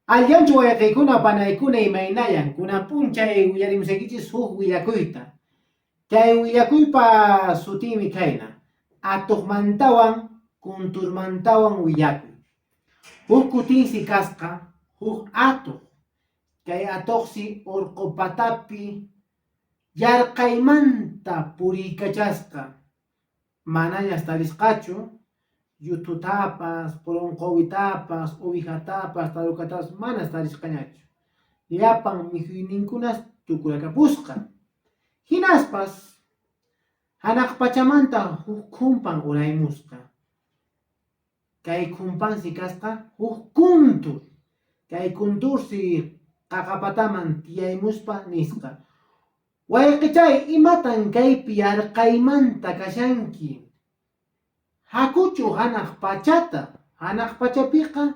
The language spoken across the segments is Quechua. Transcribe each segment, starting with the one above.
Allanchu wayqiykuna panaykuna imaynallan kunan p'unchay willarimusaykichis huk willakuyta. Kay willakuypa sutinmi khayna, Atuqmantawan kunturmantawan willakuy. Huk kutinsi kasqa huk atuq. Kay atuqsi urqu patapi yarqaymanta puriykachasqa. Manañas tarisqachu yuthutapas, purunquwitapas, uwihatapas, tarukatapas manas tarisqañachu. Llapan mikhuyninkunas tukurakapusqa. Hinaspas hanaq pachamanta huk khumpan uraymusqa. Kay khumpansi kasqa huk kuntur. Kay kuntursi qaqapataman tiyaymuspa nisqa, Wayqichay, imatan kaypi yarqaymanta kashanki? Hakuchu hanaq pachata, hanaq pachapiqa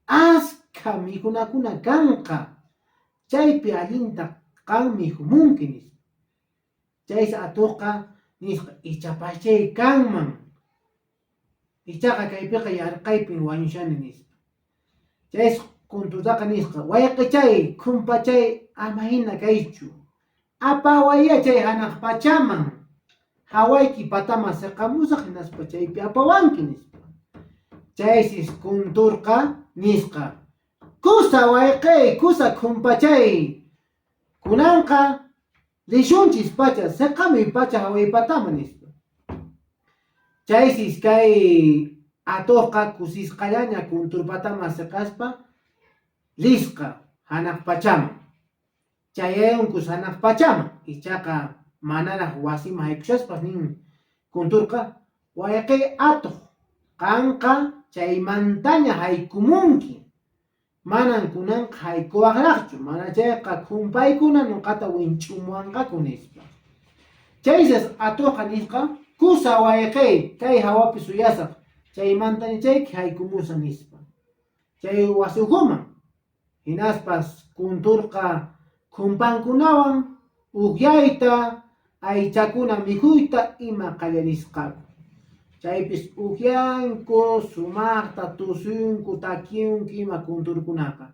askha mikhunakuna kanqa, chaypi allinta qan mikhumunki, nispa. Chaysi atuqqa nisqa, Ichapaschay kanman. Ichaqa kaypiqa yarqaypin wañushani, nispa. Chaysi kunturtaqa nisqa, Wayqichay, khumpachay, ama hina kaychu. Apawayá chay hanaq pachaman, hawayki pataman siqamusaq hinaspa chaypi apawanki, nispa. Chaysis kunturqa nisqa, Kusa wayqey, kusa khumpachay, kunanqa Rishunchis pacha, siqamuy pacha haway pataman, nispa. Chaysis kay atuqqa kusisqallaña kunturpataman siqaspa risqa hanaq pachaman. Chayayunkus hanaq pachaman, ichaqa manaraq wasiman haykushaspas nin kunturqa, Wayqiy atuq, qanqa chaymantaña haykumunki. Manan kunanqa haykuwaqraqchu, mana chayqa khumpaykuna noqata winch'umuwanqaku, nispa. Chaysis atuqqa nisqa, Kusa wayqey, kay hawapi suyasaq, chaymantaña chayki haykumusan, nispa. Chay wasi ukhuman. Hinaspas kunturqa khumpankunawan ukyayta, aychakuna mikhuyta ima qallarisqaku. Chaypis ukyanku, sumaqta tusunku, takiunku ima kunturkunaqa.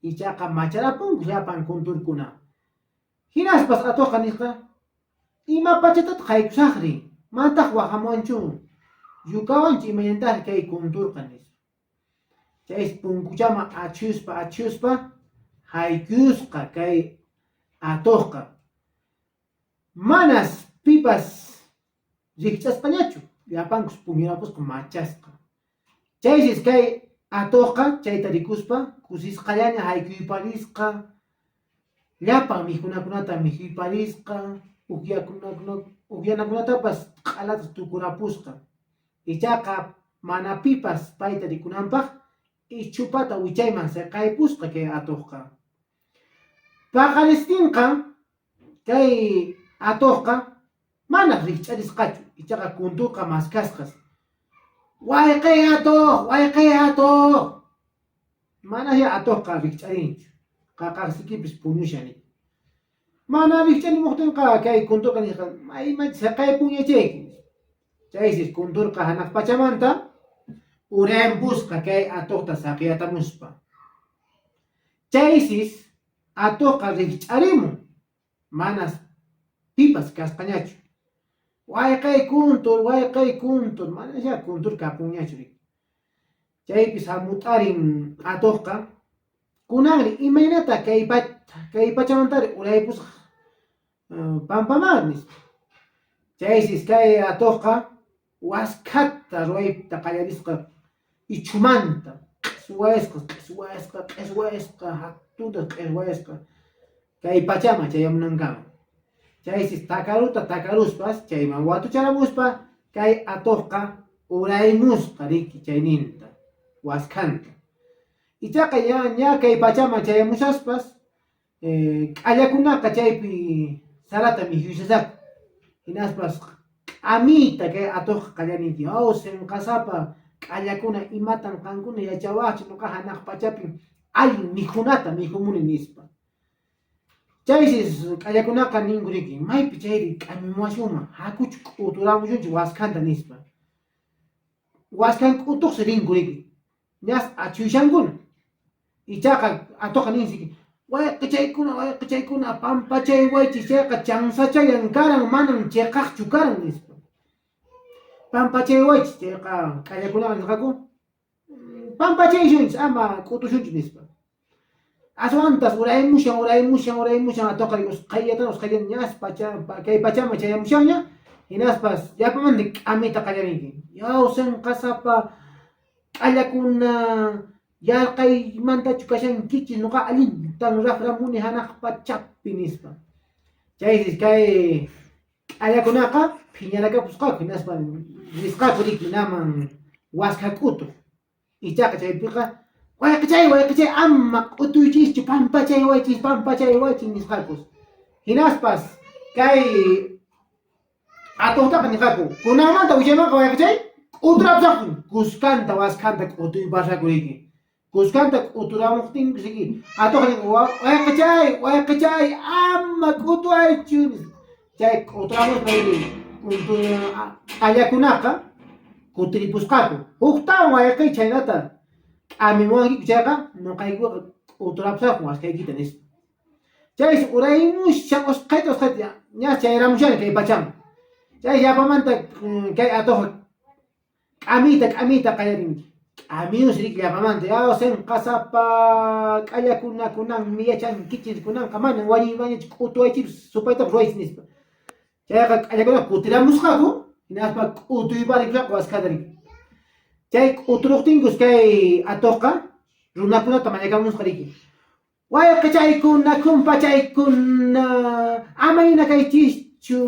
Ichaqa macharapunku llapan kunturkuna. Hinaspas atuqqa nisqa, Ima pachatataq haykusaqri? Manataq waqamuwanchu? Yukawanchu imaynataqri kay kunturqa? nispa. Chaysi punkuchaman achhuspa achhuspa haykusqa kay atuqqa. Manas pipas rikch'asqañachu, llapankus puñurapusqa machasqa. Chaysis kay atuqqa chayta rikuspa kusisqallaña haykuyparisqa, llapan mikhunakunata mikhuyparisqa, ukyanakunatapas q'alata tukurapusqa. Ichaqa mana pipas payta rikunanpaq ichhupata wichayman siqaypusqa kay atuqqa. Paqaristinqa kay atuqqa manas rikch'arisqachu, ichaqa kunturqa maskasqas, Wayqey atuq! Wayqey atuq! Manasyá atuqqa rikch'arinchu, qaqarsikipis puñushan niki. Mana rikch'arimuqtinqa kay kunturqa nisqa, maymanchá siqaypunñachayki, nispa. Chaysis kunturqa hanaq pachamanta urayanpusqa kay atuqta saqiyatamuspa. Chaysis atuqqa rikch'arimun, manas pipas kasqañachu. Wayqey kuntur, wayqey kuntur, manasyá kuntur kapunñachu riki. Chaypis hamut'arin atuqqa, kunanri imaynata kay kay pachamantari uraypusaq pampaman nispa. Chaysis kay atuqqa waskhata ruwayta qallarisqa ichhumanta, q'eswasqa, q'eswasqa, q'eswasqa, hatunta q'eswasqa kay pachaman chayamunankama. Chaysis takaruta takaruspas chayman watucharamuspa kay atuqqa uraymusqa riki chayninta, waskhanta. Ichaqa ña ña kay pachaman chayamushaspas K'allakunaqa chaypi sarata mikhuyshashaku. Hinaspas k'amiyta kay atuqqa qallarinki, Aw, sinqasapa k'allakuna, imatan qankuna yachawaqchik, nuqa hanaq pachapi allin mikhunata mikhumuni, nispa. Chaysis k'allakunaqa ninku riki, maypi chayri k'amimuwasunman, hakuchu k'uturamusunchik waskhanta, nispa. Waskhan k'utuqsi rinku riki, ñas achhuyshankuna. Ichaqa atuqqa ninsi, Wayqichaykuna, wayqichaykuna, pampachaywaychis, chayqa chansachallan karan, manan cheqaqchu karan, nispa. Pampachaywaychis, chayqa k'allakunaqa nisqaku, Pampachayshunchis, ama k'utushunchu, nispa. Aswantas uraymushan, uraymushan, uraymushan atuqqa usqhayllatana usqhayllata ñas pacha, kay pachaman chayamushanña, hinaspas llapamanta k'amiyta qallarinki. Yaw sinqasapa k'allakuna, yarqaymantachu kashankichis, nuqa allintan raframuni hanaq pachapi, nispa. Chaysi kay k'allakunaqa phiñarakapusqaku, hinaspa risqaku riki naman waskha k'utuq. Ichaqa chaypiqa wayqichay, wayqichay, ama k'utuychischu, pampachaywaychis, pampachaywaychis nisqakus. Hinaspas kay atuqtaqa nisqaku, kunanmanta wichaymanqa wayqichay, k'uturapusaqku, kuskanta waskhanta k'utuypasqaku riki. Kuskanta k'uturamuqtinku riki, atuqqa nin, wayqichay, wayqichay, ama k'utuwaychu nispa. Chay k'uturamuspa riki, q'allakunaqa kutiripusqaku. Huktawan wayqiy chhaynata k'amimuwankiku chayqa, noqaykuqa k'uturapusaqku waskhaykita nispa. Chaysi uraymushan usqhayta usqhayta ña chayaramushani kay pachaman. Chay llapamanta kay atuqqa k'amiyta k'amiyta qallarin. K'amiyunsi riki llapamanta, yaw sinqasapa k'allakuna kunanmi yachankichis, kunanqa manan wañuymanñachu k'utuwaychis supaytapas ruwaychis nispa. Chayqa k'allakunaqa kutiramusqaku, hinaspa k'utuyparikusqaku waskhata riki. Chay k'uturuqtinkus kay atuqqa runakunata mañakamusqa riki. Wayqichaykuna, kumpachaykuna, ama hina kaychischu,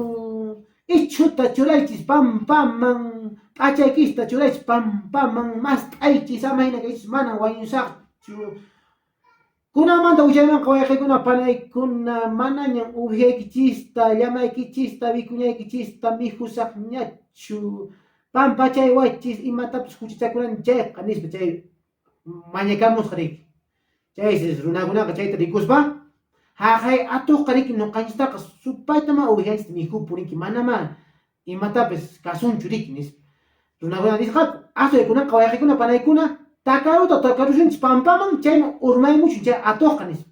ichhuta churaychis pampaman, p'achaykichista churaychis pampaman, mast'aychis, ama hina kaychis, manan wañusaqchu. Kunanmanta wichaymanqa wayqeykuna, panaykuna, manañan uvejaykichista, llamaykichista, vicuñaykichista mikhusaqñachu, pampachaywaychis imatapis huchachakurani chayqa, nispa chay mañakamusqa riki. Chaysi runakunaqa chayta rikuspa, haqay atuqqa riki ñuqanchistaqa supaytamá ovejanchista mikhupun riki, manamá imatapis kasunchu riki, nispa. Runakuna nisqaku, Asway kunanqa wayqikuna panaykuna takaruta takarusunchis pampaman, chayman urmaymuchun chay atuqqa, nispa.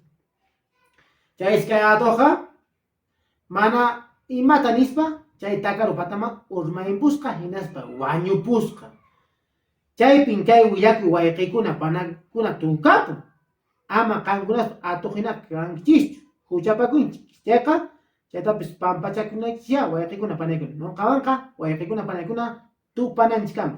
Chaysi kay atuqqa mana imata nispa chay takaru pataman urmaynpusqa hinaspa wañupusqa. Chaypin kay willakuy wayqikuna panakuna tukapun. Ama qankunaspa atuq hinaqa kankichischu, huchapakunchis chayqa, chaytapis pampachakunaykichisyá wayqikuna panaykuna. Nuqawanqa wayqikuna panaykuna tupananchiskama.